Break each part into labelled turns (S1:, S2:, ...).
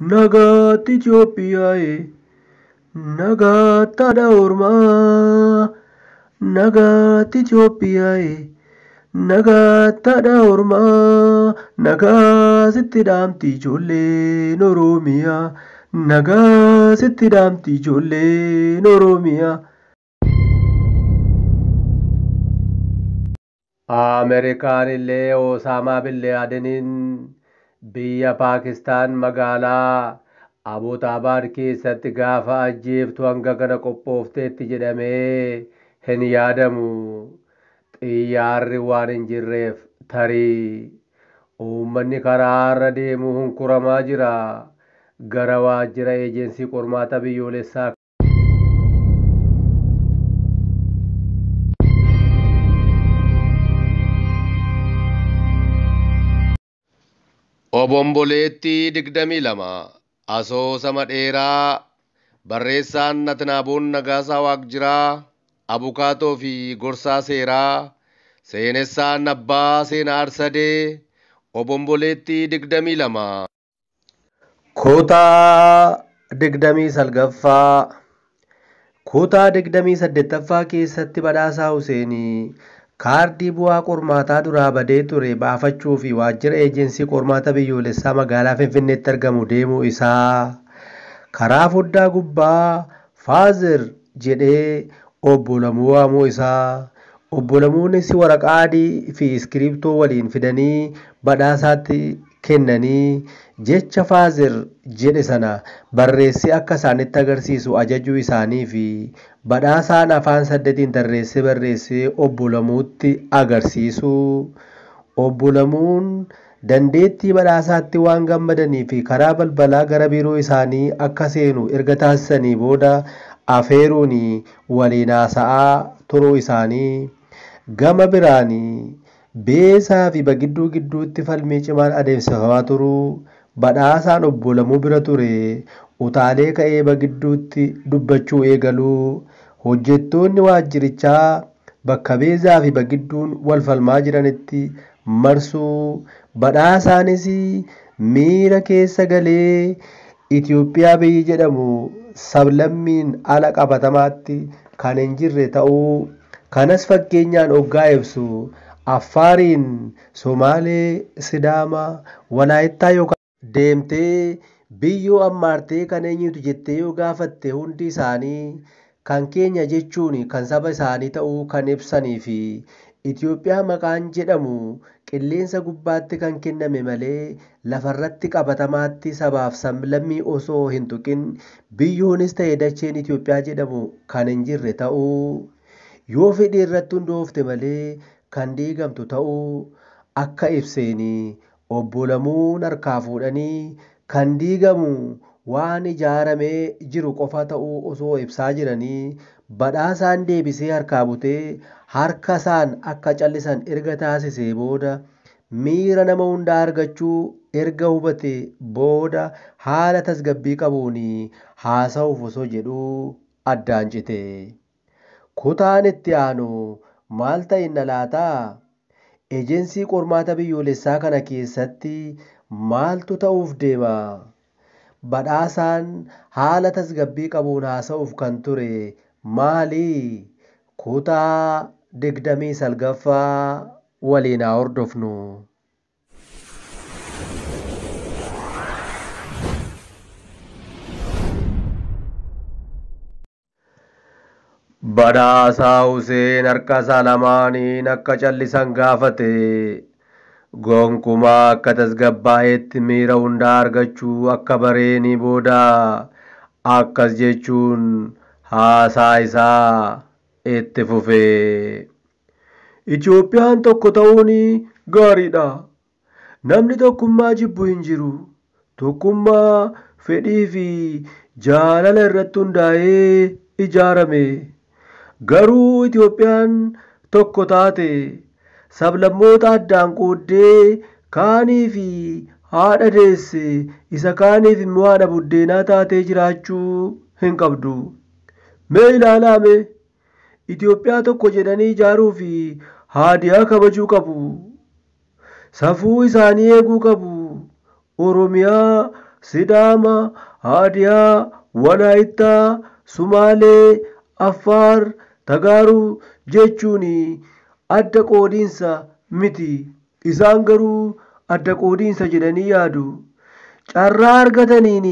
S1: Nagaatti Itoophiyaa'e, nagaatti haadha ormaa. Nagaatti Itoophiyaa'e, nagaatti haadha ormaa. Nagaa sitti dhaamti ijoolleen Oromiyaa. Nagaa sitti dhaamti ijoolleen Oromiyaa. Ameerikaan illee Osaamaa bin Laadeniin biyya Paakistaan magaalaa Abuutaabaad keessatti gaafa ajjeeftu hanga kana qophoofteetti jedhamee hin yaadamu. Xiyyaarri waan hin jirreef tarii uummanni karaarra deemu hunkuramaa jira. Gara waajjira eejensii qormaata biyyoolessaa
S2: Obomboleettii 22 asoosama dheeraa barreessaan Natnaaboon Nagaasaa Waaqjiraa abukaatoo fi gorsaa seeraa seenessaan abbaa seenaa Arsadee obomboleettii 22.
S1: Kutaa 29ffaa. Kutaa 28ffaa keessatti Badhaasaa Huseenii kaardii bu'aa qormaataa duraa badee ture baafachuu fi waajjira eejensii qormaata biyyoolessaa magaalaa Finfinneetti argamu deemuu isaa karaa foddaa gubbaa "Faazir" jedhee obbo Lamuu waamuu isaa, obbo Lamuunis waraqaa adii fi iskiriiptoo waliin fidanii Badhaasaatti kennanii jecha "Faazir" jedhe sana barreessee akka isaanitti agarsiisu ajajuu isaanii fi Badhaasaan afaan 8 tarreessee barreessee obbo Lamuutti agarsiisuu, obbo Lamuun dandeettii Badhaasaatti waan gammadanii fi karaa balbalaa gara biiroo isaanii akka seenu erga taasisanii booda afeeruun waliin haasa'aa turuu isaanii, gama biraan Beesaa fi Bagidduu gidduutti falmii cimaan adeemsifamaa turuu, Badhaasaan obbo Lamuu bira ture utaalee ka'ee Bagidduutti dubbachuu eegaluu, hojjettoonni waajjirichaa bakka Beezaa fi Bagidduun wal falmaa jiranitti marsuu, Badhaasaanis miira keessa galee Itoophiyaa biyyi jedhamu sablammiin ala qabatamaatti kan hin jirre ta'uu, kanas fakkeenyaan oggaa ibsu Affaariin, Somaalee, Sidaama, Walaayittaa yookaan deemtee biyyoo ammaartee kan eenyutu jettee yoo gaafatte hundi isaanii kan keenya jechuun kan saba isaanii ta'uu kan ibsanii fi Itoophiyaa maqaan jedhamu qilleensa gubbaatti kan kenname malee lafarratti qabatamaatti sabaaf sablammii osoo hin tuqin biyyoonis ta'e dacheen Itoophiyaa jedhamu kan hin jirre ta'uu, yoo fedhii irratti hundoofte malee kan diigamtu ta'uu akka ibseen obbo Lamuun harkaa fuudhanii kan diigamu waan ijaaramee jiru qofa ta'uu osoo ibsaa jiranii Badhaasaan deebisee harkaa butee harka isaan akka callisan erga taasisee booda miira nama hundaa argachuu erga hubate booda haala tasgabbii qabuun haasa'uuf osoo jedhuu addaan cite. Kutaan itti aanu maal ta'inna laataa? Ejensii qormaata biyyoolessaa kana keessatti maaltu ta'uuf deema? Badhaasaan haala tasgabbii qabuun haasa'uuf kan ture maali? Kutaa 29ffaa waliin haa hordofnu. Badhaasaa Huseen harka isaa lamaaniin akka callisan gaafate. Gonkumaa akka tasgabbaa'etti miira hundaa argachuu akka bareenii booda akkas jechuun haasaa isaa itti fufe. Itoophiyaan tokko ta'uun gaariidha. Namni tokkummaa jibbu hin jiru. Tokkummaa fedhii fi jaalala irratti hundaa'ee ijaarame. Garuu Itoophiyaan tokko taate sablammoota addaan qooddee kaanii fi haadha deesse isa kaaniif immoo haadha buddeenaa taatee jiraachuu hin qabdu. Mee ilaalaa mee Itoophiyaa tokko jedhanii ijaaruu fi haadiyaa kabajuu qabu. Safuu isaanii eeguu qabu. Oromiyaa Sidaama, Haadiyaa, Walaayittaa, Sumaalee, Affaar, Tagaaruu jechuun adda qoodiinsa miti. Isaan garuu adda qoodiinsa jedhanii yaadu. Carraa argataniin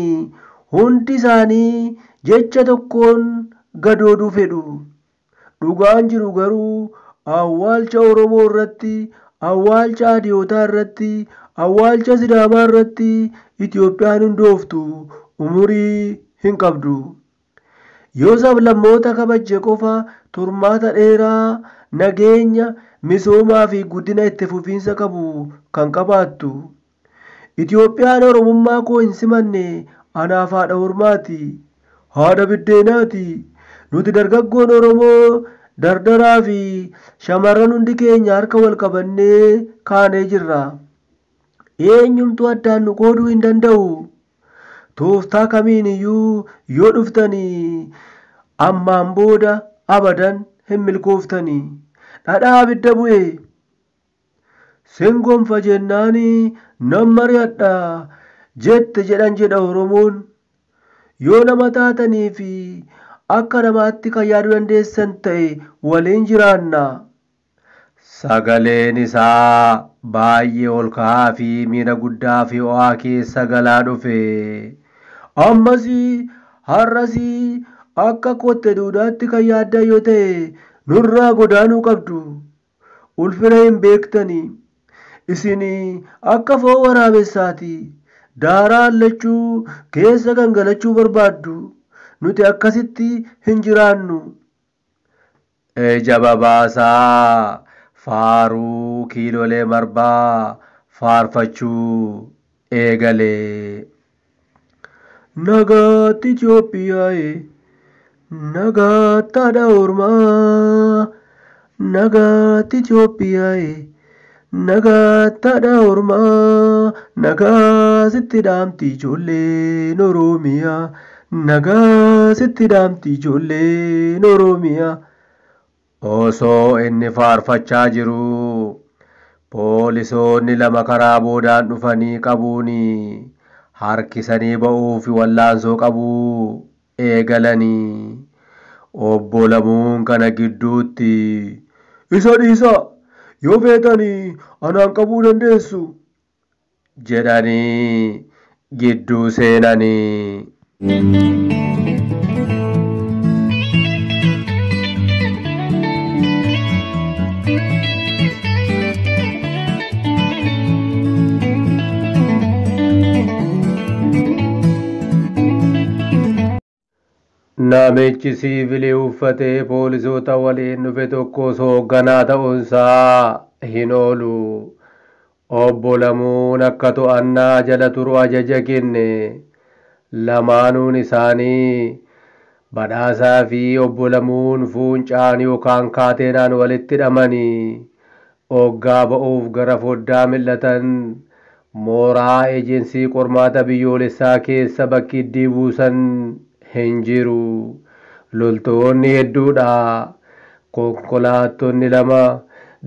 S1: hundi isaanii jecha tokkoon gadooduu fedhu. Dhugaan jiru garuu awwaalcha Oromoo irratti, awwaalcha Hadiyootaa irratti, awwaalcha Sidaamaa irratti Itoophiyaan hundooftu umurii hin qabdu. Yoo sablammoota kabajje qofa turmaata dheeraa, nageenya, misoomaa fi guddina itti fufiinsa qabu kan qabaattu. Itoophiyaan Oromummaa koo hin simanne anaaf haadha hormaati. Haadha biddeenaati. Nuti dargaggoon Oromoo dardaraa fi shamarran hundi keenya harka wal qabannee kaanee jirra. Eenyumtuu addaan nu qooduu hin danda'u. Tooftaa kamiin iyyuu yoo dhuftanii ammaan booda abadan hin milkooftanii. Dhadhaa abidda bu'e. Sin gonfa jennaani nan mari'adha jette jedhan jedha Oromoon. Yoo nama taatanii fi akka namaatti kan yaaduu dandeessan ta'e waliin jiraanna. Sagaleen isaa baay'ee ol ka'aa fi miira guddaa fi ho'aa keessa galaa dhufe. Ammas har'as akka kotte duudaatti kan yaaddan yoo ta'e nurraa godaanuu qabdu. Ulfina hin beektanii. Isin akka foon waraabessaati. Daaraa allachuu keessa gangalachuu barbaaddu. Nuti akkasitti hin jiraannu. Ija babaasaa faaruu kiilolee marbaa faarfachuu eegalee. Nagaatti Itoophiyaa'e, nagaatti haadha ormaa, nagaatti Itoophiyaa'e, nagaatti haadha ormaa, nagaa sitti dhaamti ijoolleen Oromiyaa, nagaa sitti dhaamti ijoolleen Oromiyaa. Osoo inni faarfachaa jiruu poolisoonni lama karaa boodaan dhufanii qabuun harkisanii ba'uuf wallaansoo qabuu eegalanii. Obbo Lamuun kana gidduutti isa dhiisaa yoo feetanii anaan qabuu dandeessu jedhanii gidduu seenanii. Namichi siivilii uffatee poolisoota waliin dhufe tokkos hoogganaa ta'uunsaa hin oolu. Obbo Lamuun akka to'annaa jala turu ajaja kenne. Lamaanuun isaanii Badhaasaa fi Obbo Lamuun fuuncaan yookaan kaateenaan walitti hidhamanii oggaa ba'uuf gara foddaa mil'atan mooraa eejensii qormaata biyyoolessaa keessa bakki iddii buusan hin jiru. Loltoonni hedduudha. Konkolaattonni lama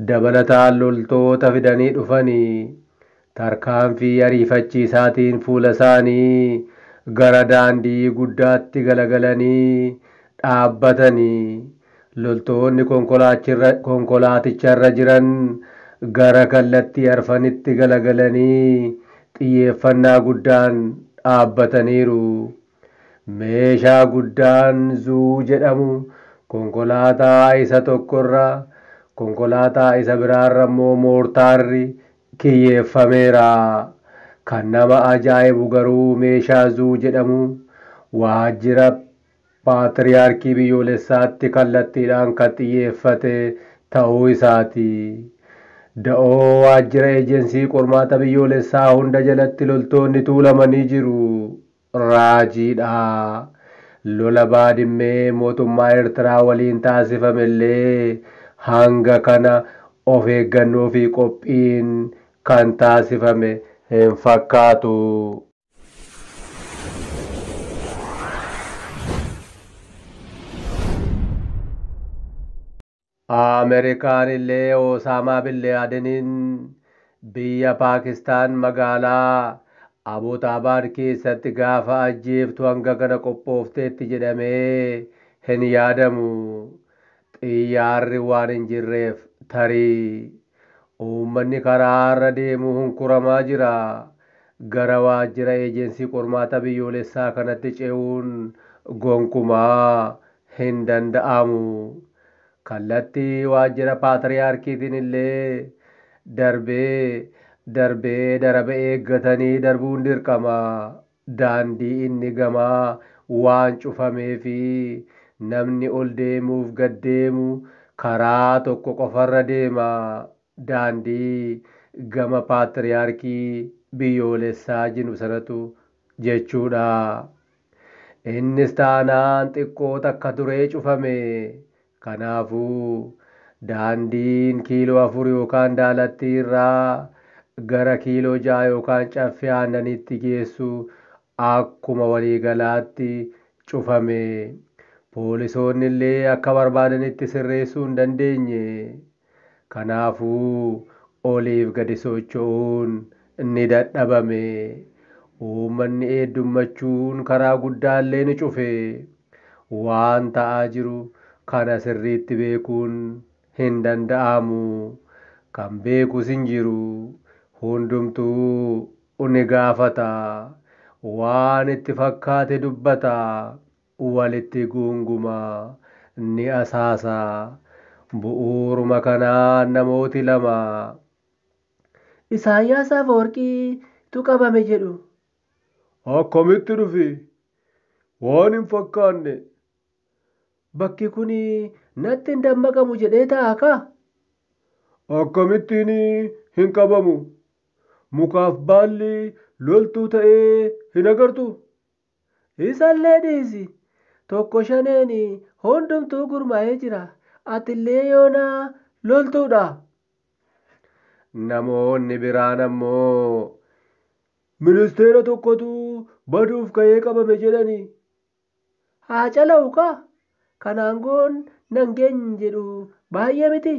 S1: dabalataan loltoota fidanii dhufanii tarkaanfii ariifachiisaatiin fuula isaanii gara daandii guddaatti galagalanii dhaabbatanii loltoonni konkolaaticharra jiran gara kallattii arfanitti galagalanii xiyyeeffannaa guddaan dhaabbataniiru. Meeshaa guddaan zuu jedhamu konkolaataa isa tokkorra konkolaataa isa biraarra immoo moortaarri kiyyeeffameera. Kan nama ajaa'ibu garuu meeshaa zuu jedhamu waajjira paatriyaarkii biyyoolessaatti kallattiidhaan kan xiyyeeffate ta'uu isaati. Da'oo waajjira eejensii qormaata biyyoolessaa hunda jalatti loltoonni tuulamanii jiru. Raajiidha. Lola baadimmee mootummaa Eertiraa waliin taasifame illee hanga kana of eeggannoo fi qophiin kan taasifame hin fakkaatu. Ameerikaan illee Osaamaa bin Laadeniin biyya Paakistaan magaalaa Abbootaabad keessatti gaafa ajjeeftu hanga kana qophoofteetti jedhamee hin yaadamu. Xiyyaarri waan hin jirreef tarii uummanni karaarra deemu hunkuramaa jira. Gara waajjira eejensii qormaata biyyoolessaa kanatti ce'uun gonkumaa hin danda'amu. Kallattii waajjira paatriyaarkiitiin illee darbee darbee daraba eeggatanii darbuun dirqama. Daandii inni gamaa waan cufamee fi namni ol deemuuf gad deemu karaa tokko qofarra deema. Daandii gama paatriyaarkii biyyoolessaa jiru sanatu jechuudha. Innis taanaan xiqqoo takka turee cufame. Kanaafuu daandiin kiiloo 4 yookaan Daalattii irraa gara kiiloo 6 yookaan Caffee Aannaniitti geessu akkuma waliigalaatti cufame. Poolisoonni illee akka barbaadanitti sirreessuu hin dandeenye. Kanaafuu oliif gadi socho'uun ni dadhabame. Uummanni heddummachuun karaa guddaallee ni cufe. Waan ta'aa jiru kana sirriitti beekuun hin danda'amu. Kan beekus hin jiru. Hundumtuu ni gaafata. Waan itti fakkaate dubbata. Walitti guunguma. Ni asaasa. Bu'uuruma kanaan namooti lama Isaayyaas Afawarqiitu qabame jedhu.
S2: Akkamitti dhufe? Waan hin fakkaanne.
S1: Bakki kun natti hin dammaqamu jedhee taa'a kaa?
S2: Akkamittiin hin qabamu? Mukaaf baalli loltuu ta'ee hin agartu?
S1: Isallee dhiisi. Tokko shaneen hundumtuu gurmaa'ee jira. Atillee yoonaa loltuudha.
S2: Namoonni biraan ammoo ministeera tokkotu baduuf ka'ee qabame jedhani.
S1: Haa cala'u kaa? Kan aangoon nan geenye jedhu baay'ee miti.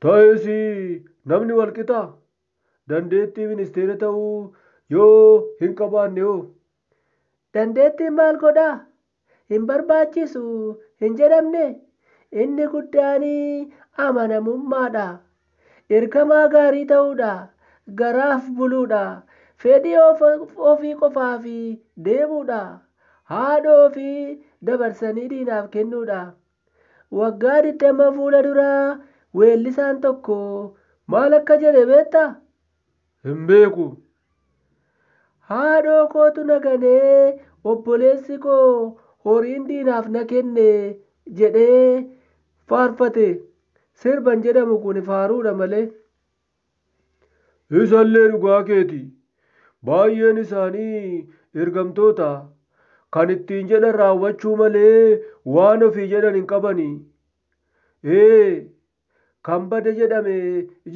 S2: Ta'es namni walqixa dandeettii ministeera ta'uu yoo hin qabaanne hoo?
S1: Dandeettiin maal godhaa? Hin barbaachisu hin jedhamne. Inni guddaan amanamummaadha. Ergamaa gaarii ta'uudha. Garaaf buluudha. Fedhii ofii qofaaf deemuudha. Haadha ofii dabarsanii diinaaf kennuudha. Waggaa 20 fuula duraa weellisaan tokko maal akka jedhe beektaa?
S2: Hin beeku.
S1: Haadhoo kootu na ganee obboleessi koo horiin diinaaf na kenne jedhee faarfate. Sirban jedhamu kun faaruudha malee.
S2: Isallee dhugaa keeti. Baay'een isaanii ergamtoota. Kan ittiin jedhan raawwachuu malee waan ofii jedhan hin qabani. Ee, kan bade jedhame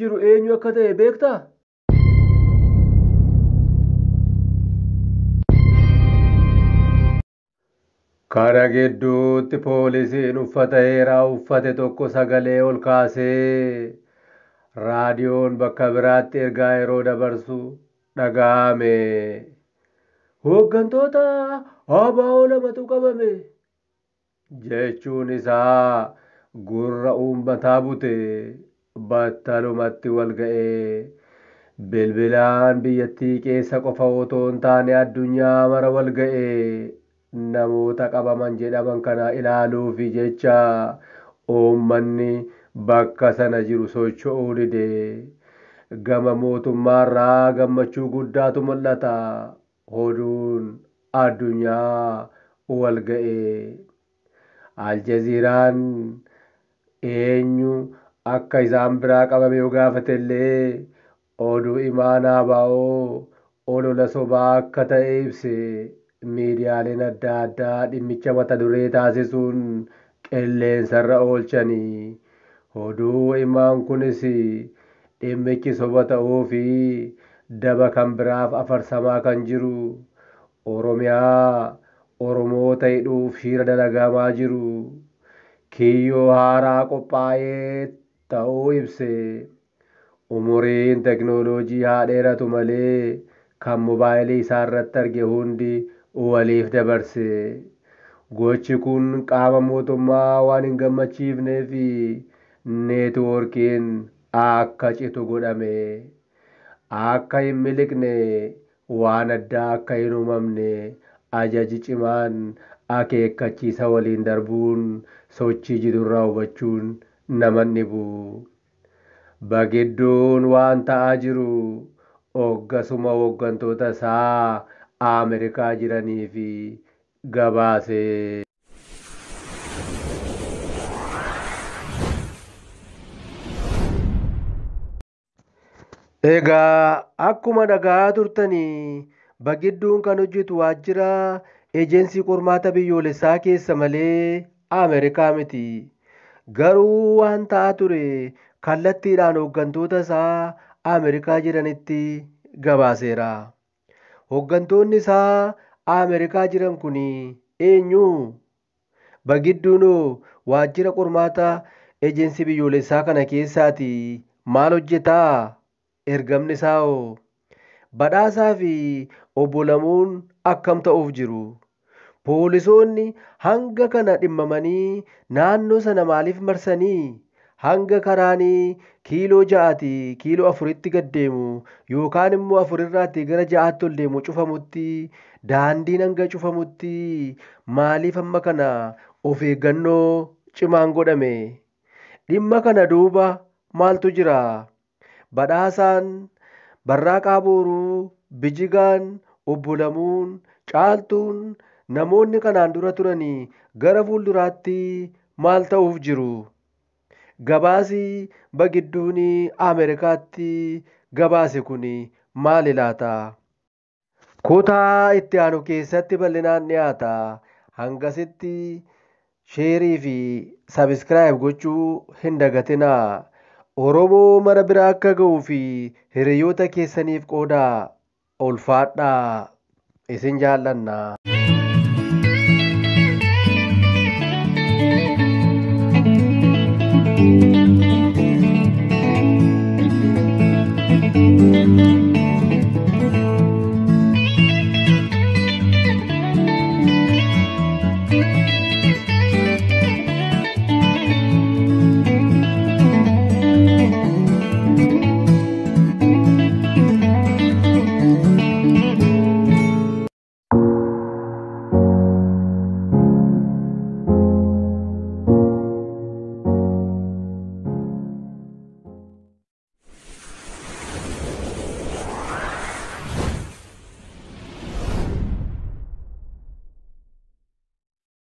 S2: jiru eenyu akka ta'e beektaa?
S1: Kana gidduutti poolisiin uffata heeraa uffate tokko sagalee ol kaasee raadiyoon bakka biraatti ergaa yeroo dabarsu dhaga'ame. Hooggantoota ABO lamatu qabame jechuun isaa gurra uummataa bute. Battalumatti wal ga'ee bilbilaan biyyattii keessa qofa otoo hin taane addunyaa mara wal ga'ee namoota qabaman jedhaman kana ilaaluuf jecha uummanni bakka sana jiru socho'uu dide. Gama mootummaarraa gammachuu guddaatu mul'ata. Oduun addunyaa wal ga'ee. Aljaziiraan eenyu akka isaan biraa qabame yoo gaafate illee oduu imaanaa ABO olola sobaa akka ta'e ibse. Miidiyaaleen adda addaa dhimmicha mata duree taasisuun qilleensarra oolchanii. Oduu himaan kunis dhimmichi soba ta'uu fi daba kan biraaf afarsamaa kan jiru Oromiyaa Oromoota hidhuuf shiira dalagamaa jiru kiyyoo haaraa qophaa'ee ta'uu ibse. Umuriin teknooloojii haa dheeratu malee Kan mobaayilii isaa irratti arge hundi waliif dabarse. Gochi kun qaama mootummaa waan hin gammachiifneef neetwoorkiin akka citu godhame. Akka hin miliqne, waan addaa akka hin uumamne ajaji cimaan akeekkachiisa waliin darbuun sochii jirurraa hubachuun nama hin dhibu. Bagidduun waan ta'aa jiru hoggasuma hooggantoota isaa Ameerikaa jiranii fi gabaase. Egaa akkuma dhaga'aa turtanii Bagidduun kan hojjetu waajjira eejensii qormaata biyyoolessaa keessa malee Ameerikaa miti. Garuu waan ta'aa ture kallattiidhaan hooggantoota isaa Ameerikaa jiranitti gabaaseera. Hooggantoonni isaa Ameerikaa jiran kun eenyu? Bagidduunoo waajjira qormaata eejensii biyyoolessaa kana keessaati maal hojjetaa? Ergamni isaa hoo? Badhaasaa fi obbo Lamuun akkam ta'uuf jiru? Poolisoonni hanga kana dhimmamanii naannoo sana maaliif marsanii? Hanga karaanii kiiloo 6 kiiloo 4tti gad deemu yookaan immoo 4 irraatii gara 6tti ol deemu cufamutti, daandiin hanga cufamutti maaliif amma kana of eeggannoo cimaan godhame? Dhimma kana duuba maaltu jira? Badhaasaan, Barraaqaa Booruu, Bijigaan, Obbo Lamuun, Caaltuun namoonni kanaan dura turanii gara fuulduraatti maal ta'uuf jiru? Gabaasi Bagidduun Ameerikaatti gabaase kun maali laata? Kutaa itti aanu keessatti bal'inaan dhiyaata. Hangasitti sheerii fi sabiskiraayib gochuu hin dagatinaa. Oromoo mara bira akka ga'uu fi hiriyoota keessaniif qoodaa. Ulfaadhaa. Isin jaallanna.